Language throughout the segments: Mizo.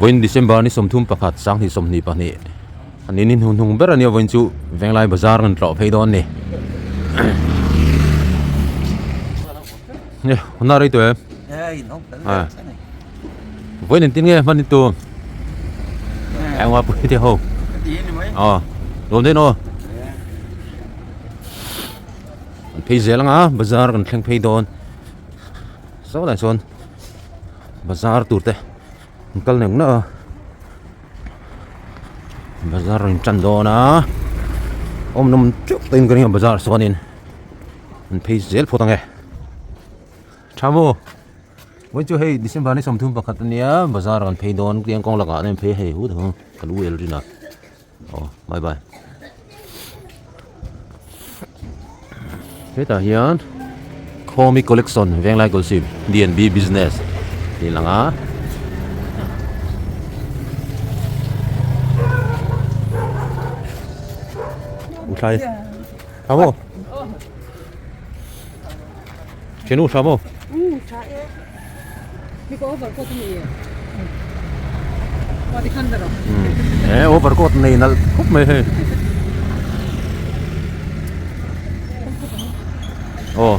Vawiin December ni 31 2022 a ni ni hnuhnung ber a nia vawiin chu Venglai bazar kan tlawh phei dawn a ni. Nge hun a rei tawh em? Vawiin engtin nge hman i tum? Engmah pui te ho. Aw nuam daih naw. Kan phei zel anga bazar kan thleng phei dawn. Saw lai sawn bazar tur te an kal neuh neuh a bazar in tan dawn a awm nawm teuh tawhin ka ring a bazar sawn in an phei zel phawt ang e tha maw vawiin chu hei december ni 31 ania bazar an phei dawn tiang kawng lakah an phei hei hut ang ka lu el rin a aw bye bye hetah hian khawmi collection venglai kawlsip D and B business tih lang a thlai tha maw thenu tha maw tha e mi ka over coat ani e pa ti khan ber e over coat nei nalh khawp mai hei aw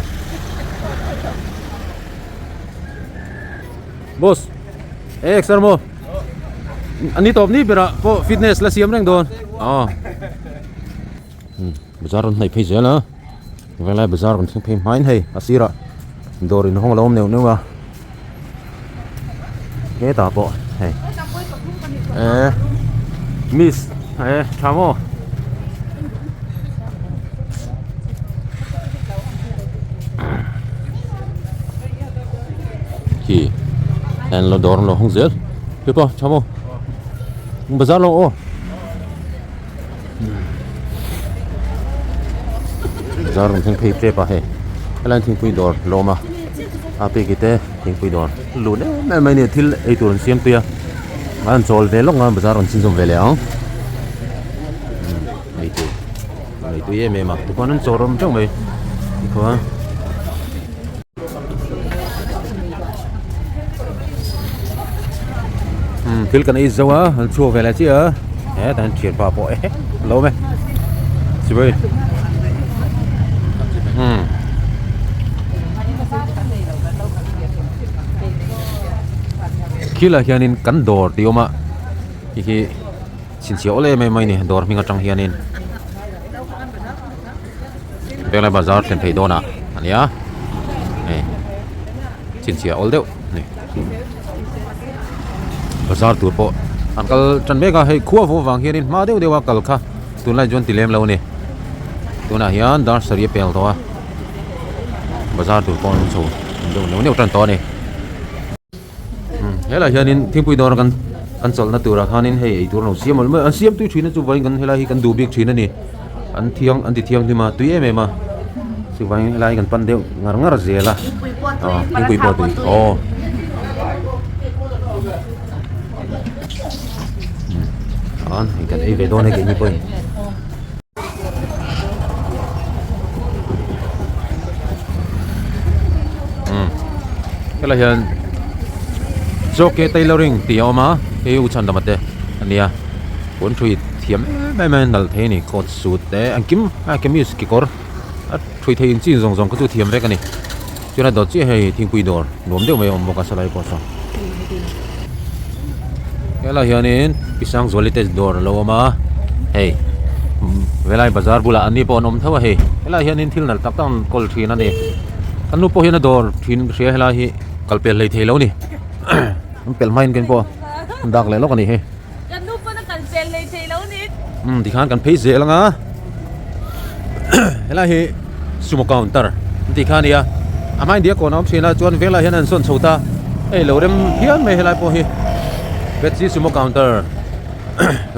boss e exer maw ani tawp ni berah pawh fitness la siam reng dawn aw bazar an hnaih phei zel a Venglai bazar kan thleng phei hmain hei a sirah dawr in hawng a lo awm neuh neuh a hetah pawh hei eh miss eh tha maw khi an lo dawr an lo hawng zel hepa tha maw bazar lo aw. Bazar rawn thleng phei tep a hei helai thingpui dawr lawm a a peki te thingpui dawr lut em em mai a ni thil ei tur an siam pui a an chawl ve lawk a bazar rawn chhunzawm ve leh ang ei tur ei tui em em a tichuan an chaw rawm teuh mai tikhuan. Thil kan ei zo a an chhuak ve leh chiah a hetah hian thianpa pawh e lo awm e chibai umm khilaiah hianin kan dawr tih a awm a hei hi chhinchhiah awl em em mai a ni dawr hming atang hianin. Venglai bazar thlen theih dawnah a nia hei chhinchhiah awl deuh a ni bazar tur pawh an kal tan mek a hei khua vawh vang hianin hma deuh deuh a kal kha tunlai chuan ti lem lo a ni tunah hian dar sarih a pel tawh a bazar tur pawh an chho deuh neuh neuh tan tawh a ni. Helaiah hianin thingpui dawr kan kan chawlhna turah khanin hei eitur an lo siam awlh mai a an siam tui thin a chuvangin kan helai hi kan duh bik thin a ni an thiang an ti thianghlim a tui em em a chuvangin helai hi kan pan deuh ngar ngar zel a aw thingpui pawh tui aw an hei kan ei ve dawn hei keini pawhin. Helai hian Joke Tailoring tih a awm a hei u chhan dama te a nia puan thui thiam em em a nalh thei a ni coat suit te engkim a kamis kekawr a thui thei chin zawng zawng kha chu thiam vek a ni chuan a dawt chiah hei thingpui dawr nuam deuh mai a awm bawk a salai pawh saw helaiah hianin Pisangzuali te dawr a lo awm a hei helai bazar bulah an ni pawh an awm tho a hei helaiah hianin thil nalh tak tak an kawl thin a ni kan nu pawh hian a dawr thin ka hria helai hi kal pel hlei thei lo a ni an pelh hmain kan pawh an dak leh lawk a ni hei umm tikhan kan phei zel ang a helai hi sumo counter an tih kha a ni a a hmain diakkawn a awm thin a chuan velah hian an sawn chho ta hei lo rem phian mai helai pawh hi Betsy sumo counter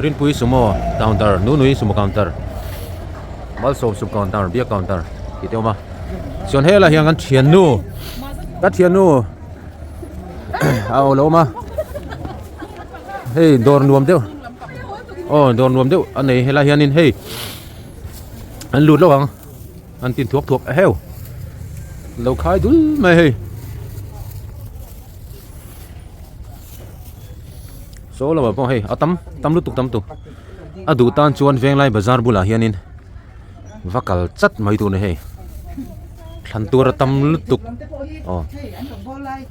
Rinpui sumo counter Nunui sumo counter Malsawm sumo counter Biak counter tih te a awm a chuan helaiah hian kan thiannu ka thiannu a lo awm a hei dawr nuam deuh aw dawr nuam deuh a nei helai hianin hei an lut lo ang an tin thuak thuak a heu lo khai dul mai hei. Chaw lamah pawh hei a tam tam lutuk tam tu a duh tan chuan Venglai bazar bulah hianin va kal chat mai tur a ni hei thlan tur a tam lutuk aw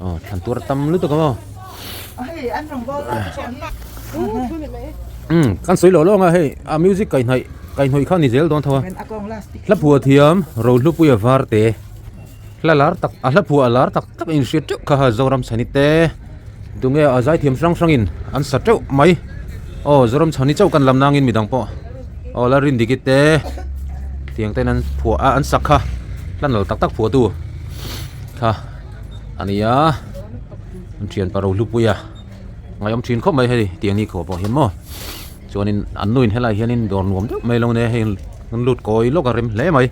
aw thlan tur a tam lutuk a maw umm kan sawi lawh lawng a hei a music kaihhnawih kaihhnawih kha a ni zel dawn tho a hla phuah thiam Rohlupuia Varte. Hla lar tak a hla phuah lar tak tak inhriat teuh kha Zoram chhani te tunge a zaithiam hrang hrangin an sa teuh mai aw Zoram chhani chauh kan lam nangin midang pawh aw la Rindiki te tiang ten an phuah a an sak kha hla nal tak tak phuah tu kha a ni a an thian pa Rohlupuia ngaihawm thin khawp mai hei tiang ni khawp pawh hian maw chuanin an nuin helaiah hianin dawr nuam deuh mai lo nia hei an lut kawi lawk a rem hle mai.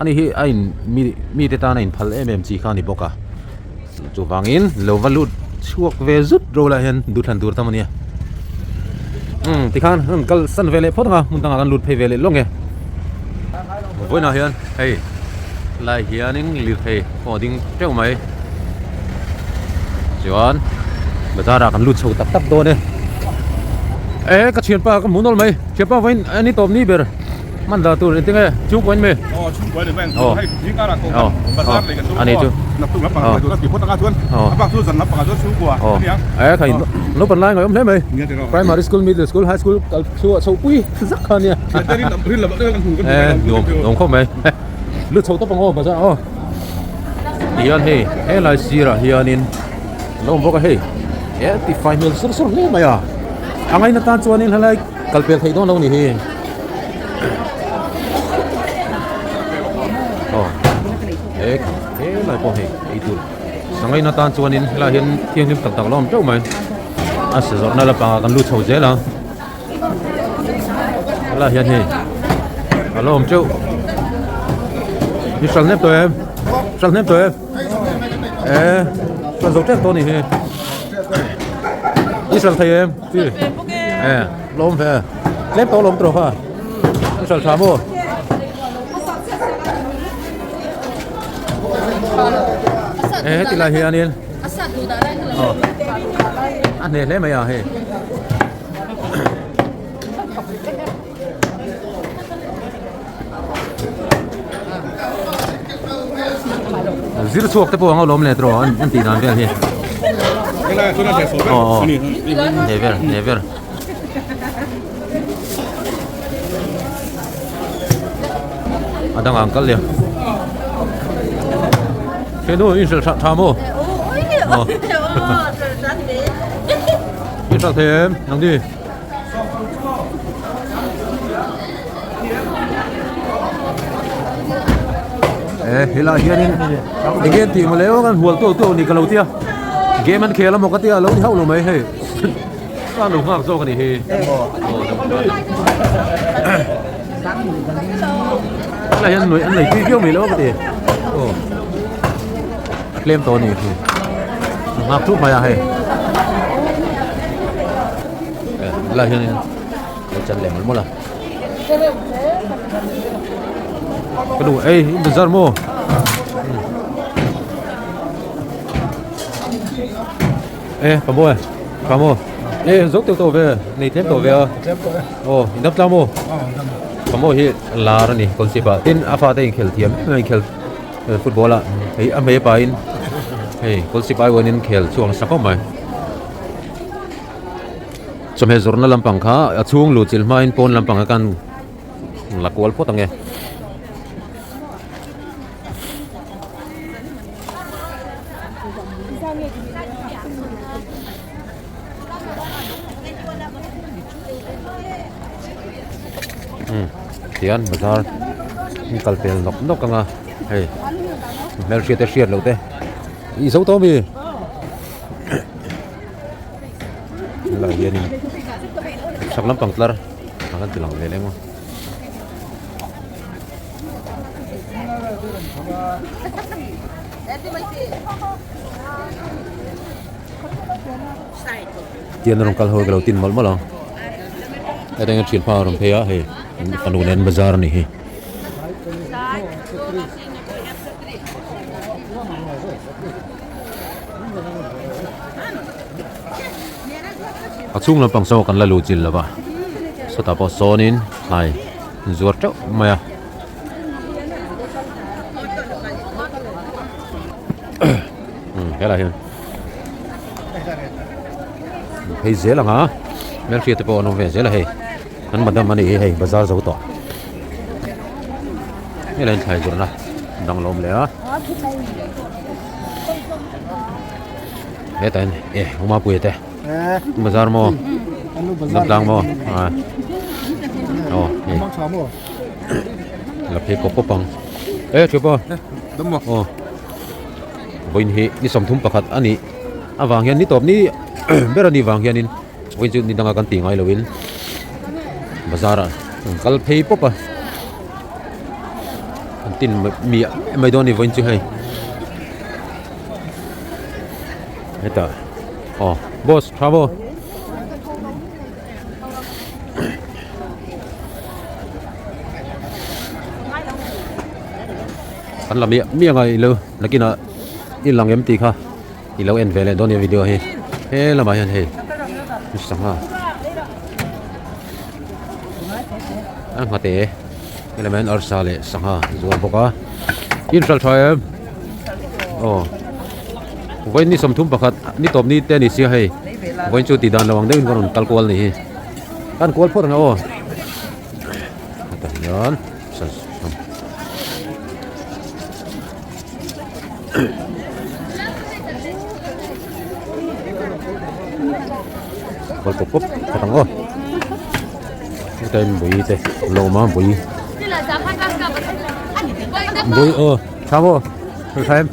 Ani hi a in mi mite tan a inphal em em chi kha a ni bawk a chuvangin lo va lut chhuak ve zut ro lah hian duhthlan tur tam a nia umm tikhan an kal san ve leh phawt ang a hmun dangah kan lut phei ve leh lawng e vawiinah hian hei lai hianin lirthei pawh a ding teuh mai chuan bazar ah kan lut chho tak tak dawn e e ka thianpa ka hmu nawlh mai thianpa vawiin a ni tawp ni ber. Man dah tur engtin nge chhungkua in mi? Aw chhungkua ni mai ang hei zing karah ko kan bazar lei kan tum ani chu naktuk lampang ah tur a ti phawt anga chuan a bak chu zan lampang ah chuan chhungkua ani ang e khai naupang lai ngaihawm hle mai primary school middle school high school kal chu a chho pui zak kha ania rin lam kan hmu kan e nuam nuam khawp mai lu chho tawp ang aw bazar aw tihian hei helai sirah hianin lo awm bawk a hei e tifai hmel sur sur hle mai a a ngaina tan chuanin helai kal pel theih dawn lo ni hi. Aw he helai pawh hei eitur sangaina tan chuanin helaiah hian thianghlim tak tak a lo awm teuh mai a sa zawrhna lampangah kan lut chho zel a helaiah hian hei a lo awm teuh i hral hnem tawh em hral hnem tawh em e hral zo tep tawh a nih hi i hral thei em e lawm ve. Tlem tawh lawm tawh kha an hral tha maw e heti lai hianin aw a hne hle mai a hei zir chhuak te pawh ang a lawm leh tawh an tih dan vel hi aw aw hne vel hne vel. A dangah an kal leh he nu in hrilh tha maw aw in hrilh thei em nang ni e helaiah hianin enge an tih mawle aw kan hual tuau tuau a ni ka lo tia game an khel amaw ka tia a lo ni hauh lo mai hei. Ka lo nghak zawk a nih hi. Helai hian nuih an nei tui viau mai lo ka ti. Aw. A tlem tawh a nih hi. Nghak thup mai a hei. Helai hian lo chan leh mawlh mawlh a. Ka duh ei bazar maw. E pa maw e pa maw e zo teuh tawh ve nei tlem tawh ve a aw in dam tlang maw pa maw hi lar a ni kawlchhip ah tin a fate inkhel thiam em em inkhel football ah hei a hmei pahin hei kawlchhip ai uanin khel chhuak nasa khawp mai chawhmeh zawrhna lampang kha a chhung luh chilh hmain pawn lampang a kan la kual phawt ang e. Tihian bazar an kal pel nawk nawk ang a hei hmelhriat te hriat loh te i zo tawh ami helaiah hianin chhak lampang tlar ah kan ti lang ve leh ang a. Tian a rawn kal ho ka lo tin mawlh mawlh a hetiang hian thianpa a rawn phei a hei fanu nen bazar a nih hi. A chhung lampang saw kan la luh chilh lo va sawtah pawh sawnin thlai an zuar teuh mai a umm helaiah hian phei zel ang a hmelhriat te pawh an awm ve zel a hei an madam a nih hi hei bazar zo tawh helai in thlai zawrhna dang la awm leh a. Hetah hian e Umapuia te bazar maw lamtlang maw a aw hei la phei pawp pawp ang e thupa aw vawiin hi ni 31 a nih avang hian ni tawp ni ber a nih vang hianin vawiin chu ni danga kan tih ngai loin bazar ah an kal phei pawp a an tin miah mai dawn a ni vawiin chu hei. Hetah aw boss tha maw kan la miah miah a ilo nakinah i lang em tih kha i lo en ve leh dawn nia video hi he lamah hian hei sangha a nghate helamah hian arsa leh sangha zuar bawk a in hralh tha em. Aw vawiin ni 31 ni tawp ni te a ni sia hei vawiin chu tih dan lo ang deuhin ka rawn kal kual a ni hi kan kual phawt ang e aw hetah hian kual pawp pawp phawt ang aw hetah hian bui te a lo awm a bui bui aw. Tha maw? Thil tha em?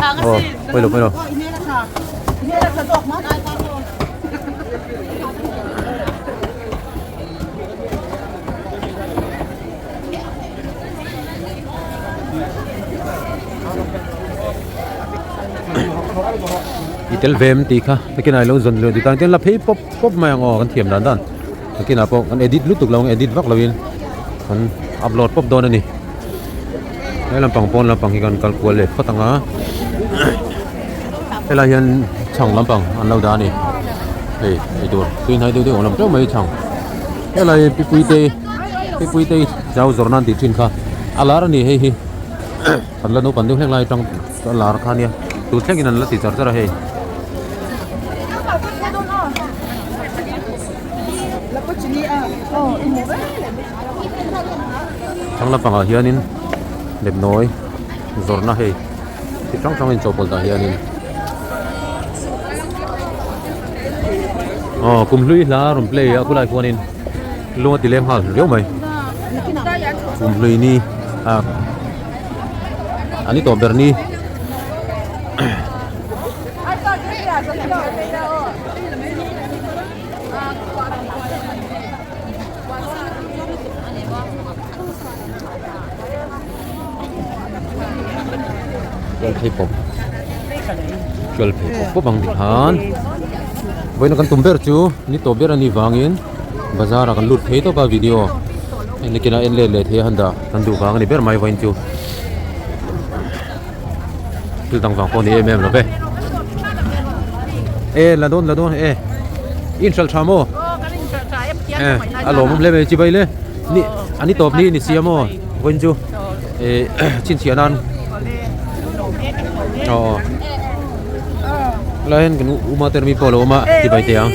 Aw, pawilo pawilo. I tel ve em tih kha nakinah i lo zawn leh duh tan la phei pawp pawp mai ang aw kan thiam dan dan. Nakinah pawh kan edit lutuk lo ang edit vak loin kan upload pawp dawn a ni. He lampang pawn lampang hi kan kal kual leh phawt ang a helai hian chhang lampang an lo dah a ni hei eitur tui hnai deuh deuh ang lam teuh mai chhang helai pipui te pipui te chau zawrh nan tih thin kha a lar a ni hei hi kan la naupang deuh hlek lai atang a lar kha ania tun thlengin an la ti char char a hei. Thlang lampangah hianin nepnawi zawrhna hei chi hrang hrang a inchawhpawlh tah hianin aw kum hlui hla a rawn play a khulaiah khuanin lung a ti leng nghal riau mai kum hlui ni ah a ni tawh ber ni. Kal phei pawp kal phei pawp pawp ang tikhan vawiin kan tum ber chu ni tawp ber a nih vangin bazar ah kan lut phei tawp a video hei nakinah en let leh thei a han dah kan duh vang a ni ber mai vawiin chu thil dang vang pawh a ni em em lo ve e la dawn la dawn e in hralh tha maw e a lawmawm hle mai chibai le ni a ni tawp ni ni sia maw vawiin chu e chhinchhiah nan aw helai hian kan uma te mi pawh a lo awm a chibai teh ang.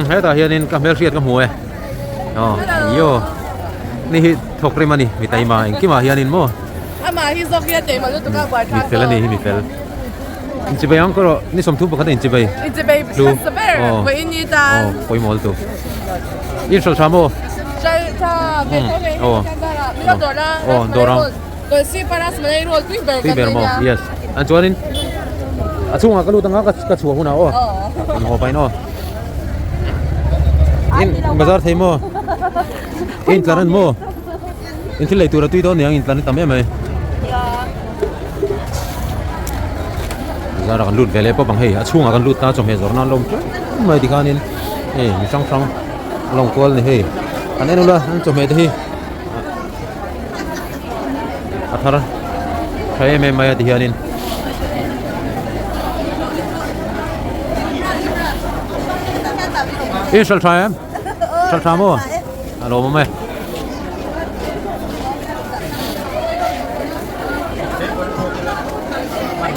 Hetah hianin ka hmelhriat ka hmu e. Aw yo ni hi thawk rem ani mi taima engkimah hianin maw Amah hi zawk hian taima lutuk a buai mi fel ani hi mi fel inchibei ang erawh ni 31 a inchibei inchibei hmasa ber vawiin ni tan aw pawimawh lutuk in hralh tha maw hralh tha ve tho ve aw mi lo dawr la aw dawr ang. Kolsi paras malay roll tui ber Tui ber maw? Yes. An chuanin a chhungah ka lut anga ka chhuah hunah aw. An haw pahin aw. In bazar thei maw? In tlar an maw? In thil lei tur a tui dawn niang in tlar tam em mai. Bazar ah kan lut ve leh pawp ang hei a chhungah kan lut ta chawhmeh zawrhna an lo awm teuh mai tikhanin hei mi hrang hrang a lo kual a ni hei. An en ula an chawhmeh te hi. A thar tha em em mai a ti hianin i hral tha em hral tha maw a lawm awm e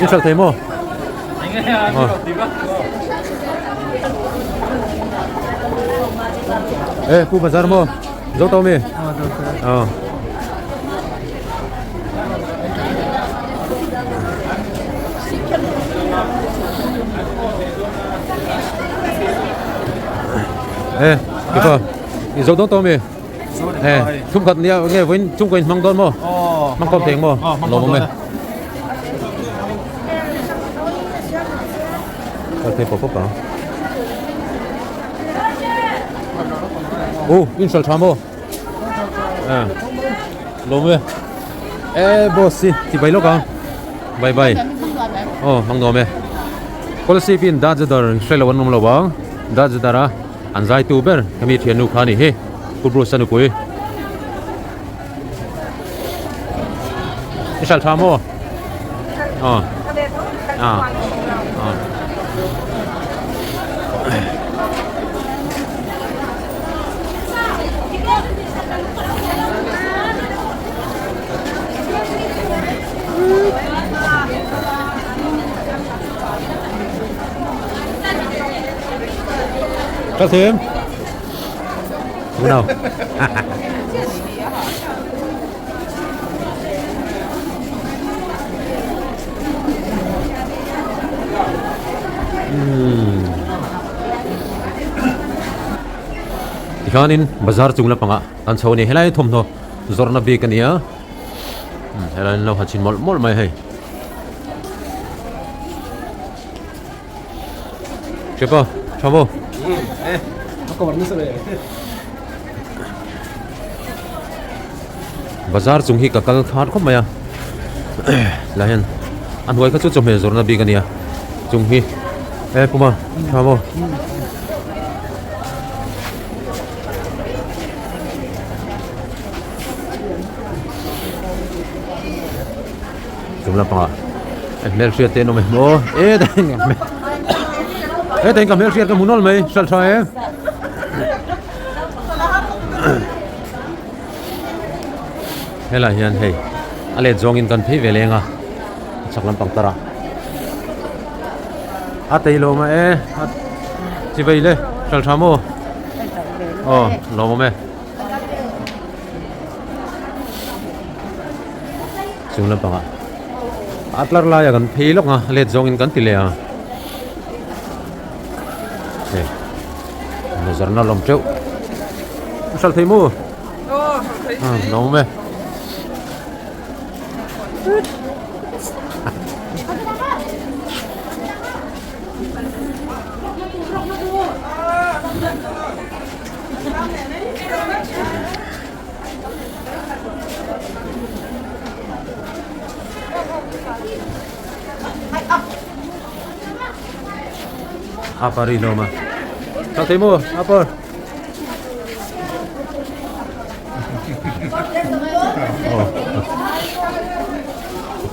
i hral thei maw e pu bazar maw Zo tawh mi? Aw. E, kiko. I zo dawn tawh mi? E, thum khat nia nge vawiin chungkaw in hmang dawn maw? Hmang khawm thei ang maw? Lawm awm e. Kal phei pawp pawp ang. Oh, in sal tha maw? À. Lawm e. E boss si, ti bai lawk ang. Bye bye. Oh, mang nuam e. Policy pin da jadar hre lo an awm lo ang. Da jadar a an zai tu ber hemi thiannu kha ni hi. Pu Bruce a nupui. I hral tha maw? Aw. Ah. Ah. Cho thêm. Đúng không? Tikhanin bazar chung lampangah kan chho a ni helai thawmhnaw zawrhna bik a ni a helai an lo ha chhin mawlh mawlh mai hei. Chepa tha maw? Bazar chung hi ka kal khat khawp mai a lah hian a hnuai kha chu chawhmeh zawrhna bik a nia chung hi e puma tha maw? Chung lampangah hmelhriat te an awm e maw e hetah hian ka hmelhriat ka hmu nawlh mai hralh tha e helaiah hian hei a let zawngin kan phei ve leng a chhak lampang tarah a tei lo mah e chi vei le hralh tha maw aw lawm awm e. Chung lampangah a tlar laia kan phei lawk a let zawngin kan ti leh a hei nazar na lawm teuh a hral thei maw a lawm e. A pari lo ma. Chào thầy mua, a par.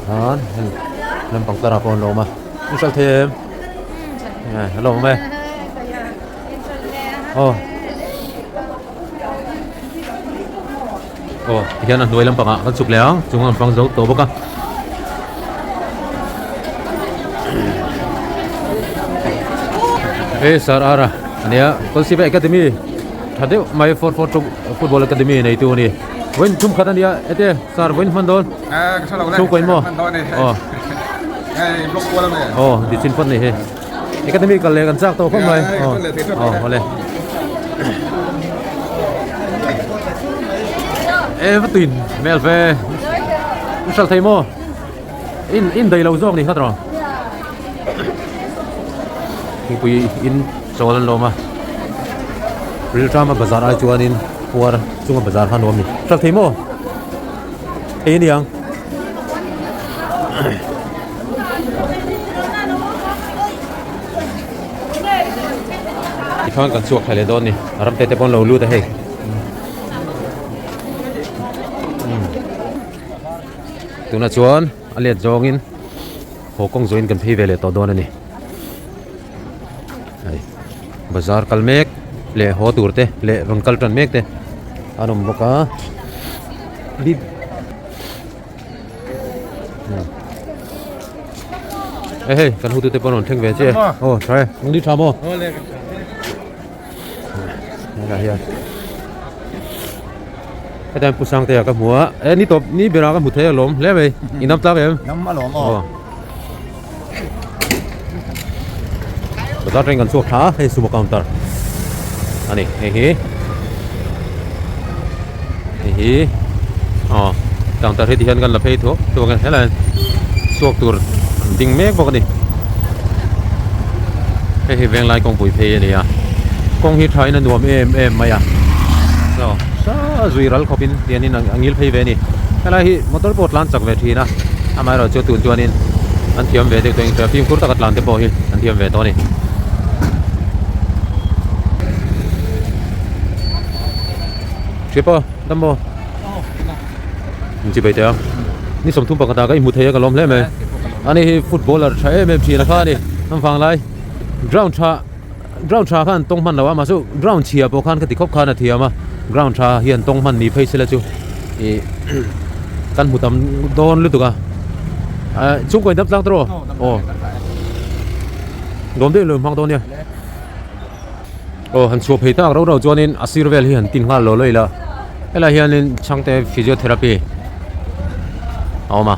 Han, lampang tara pawh an lo awm a. In hral thei em? A lo awm e. Aw. Aw tihian a hnuai lampangah kan chhuk leh ang chung an fang zo tawh bawk a. Hei sir ara ania Kolsiba Academy tha deuh mai 442 football academy neitu a ni. Vawiin thum khat ania ete sir vawiin hman dawn. Chhungkaw in maw? Aw. Aw dichin phawt a ni hei. Academy kal leh kan chak tawh khawp mai. Aw aw awle. E va tuin hmel ve. In hralh thei maw? In in daih lo zawk ni kha tawh. Thingpui in chawl an lawm a. Rilṭama bazar ai chuanin puar chunga bazar kha nuam ni. Hralh thei maw? Thei a niang. Tikhan kan chhuak thla leh dawn ni. A ram te te pawh an lo lut a hei. Tunah chuan a let zawngin haw kawng zawhin kan phei ve leh tawh dawn a ni. Hei bazar kal mek leh haw tur te leh rawn kal tan mek te an awm bawk a. E hei kan hotu te pawh an rawn thleng ve che aw tha e ni tha maw helai hian hetan pu sangtea ka hmu a e ni tawp ni berah ka hmu thei alawm hle mai i nam tlak em nam alawm aw bazar train kan chhuak thla a hei sumo counter ani hei hi hei hi aw counter hi tihian kan la phei thuak thuak a helai chhuak tur an ding mek bawk a ni hei hi venglai kawngpui phei a ni a kawng hi thain a nuam em em mai a saw sa zui ral khawpin tihianin a ngil phei ve a ni helai hi motor pawh tlan chak ve thin a amaherawhchu chu tun chuanin an thiam ve deuh tawh in fimkhur taka tlan te pawh hi an thiam ve tawh a ni. Hripa dam maw chibai teh a ni 30 pakhat ah ka inhmu thei a ka lawm hle mai ani hi footballer tha em em thin a kha ani an vang lai ground tha ground tha khan tawng hman lo a mahse ground chhia pawh khan ka ti khawp khan a thiam a ground tha hian tawng hman ni phei sela chu ih kan hmu tam dawn lutuk a ah chhungkaw in dam tlang tawh aw lawm deuh lawm hmang dawn nia. Aw han chhuah phei tak rau rau chuanin a sir vel hi han tin nghal lo lo ila helai hianin chhangte physiotherapy a awm a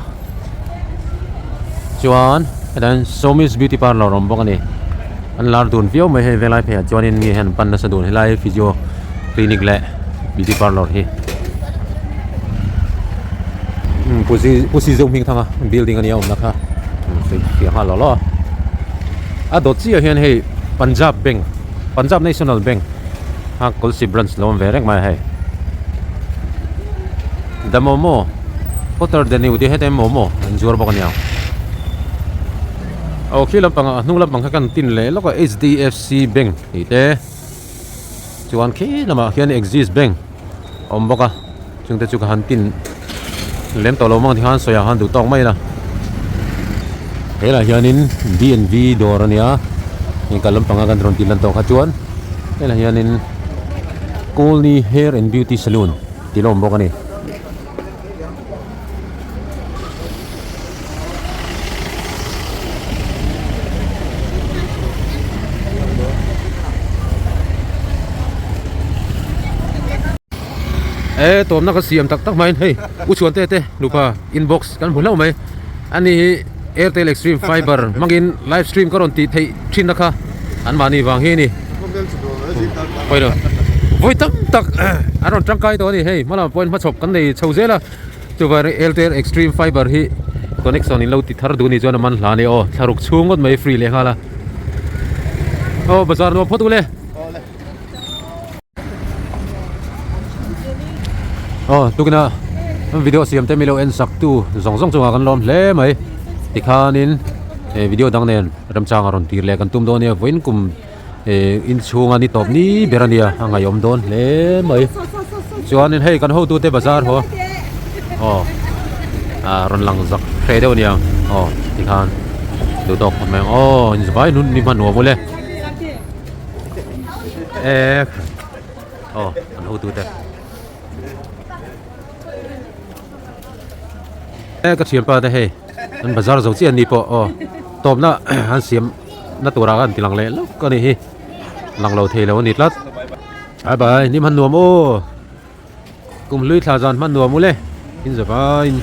chuan hetah hian sawmis beauty parlour a awm bawk a ni an lar dun viau mai hei velai pheiah chuanin mi hian an pan nasa dun helai physio clinic leh beauty parlour hi pu si zo hming thanga building a nia awmna kha fiah nghal lo lo a a dawt chiah hian hei Punjab bank Punjab national bank a Kolsi branch lo awm ve reng mai a hei the momo hotter than you tih heta momo an zuar bawk a nia aw khi lampang ah a hnung lampang kha kan tin leh lawk a H_D_F_C bank tih te chuan khi lamah khian Axis bank a awm bawk a chungte chu ka han tin lem tawh lo mang tikhan sawi ah khan duh tawk mai ila helaiah hianin B&B dawr a nia heng kal lampanga kan rawn tih lan tawh kha chuan helaiah hianin Colney hair and beauty saloon tih la awm bawk a ni. E tawmna ka siam tak tak mai hei u chhuan te te nupa inbox kan hmu hlauh mai ani hi airtel extreme fiber hmangin live stream ka rawn tih theih thin na kha an mahni vang hi a ni pawilo vawi tam tak an rawn tangkai tawh a ni hei hmalamah pawhin hmachhawp kan nei chho zel a chuvang airtel extreme fiber hi connection in lo ti thar duh ni chuan a man hla a ni aw thlaruk chhung ngawt mai free leh nghal a aw bazar nuam phawt ule. Aw tukina video siam te milo en sak tu zawng zawng chungah kan lawm hle mai tikhanin eh video dang nen remchang a rawn tir leh kan tum dawn nia vawiin kum eh inchhunga ni tawp ni ber a nia a ngaihawm dawn hle mai chuanin hei kan hotute bazar haw aw ah rawn lang zak hreh deuh a nia aw tikhan duh tawk khawp mai ang aw inzavai nun ni hman nuam ule. Ek aw an hotu te e ka thianpa te hei an bazar zo chiah an ni pawh aw tawpna an siam na turah khan an ti lang leh lawk a nih hi lang lo thei lo a ni tlat bye bye ni hman nuam aw kum hlui thla zan hman nuam ule in zavaiin.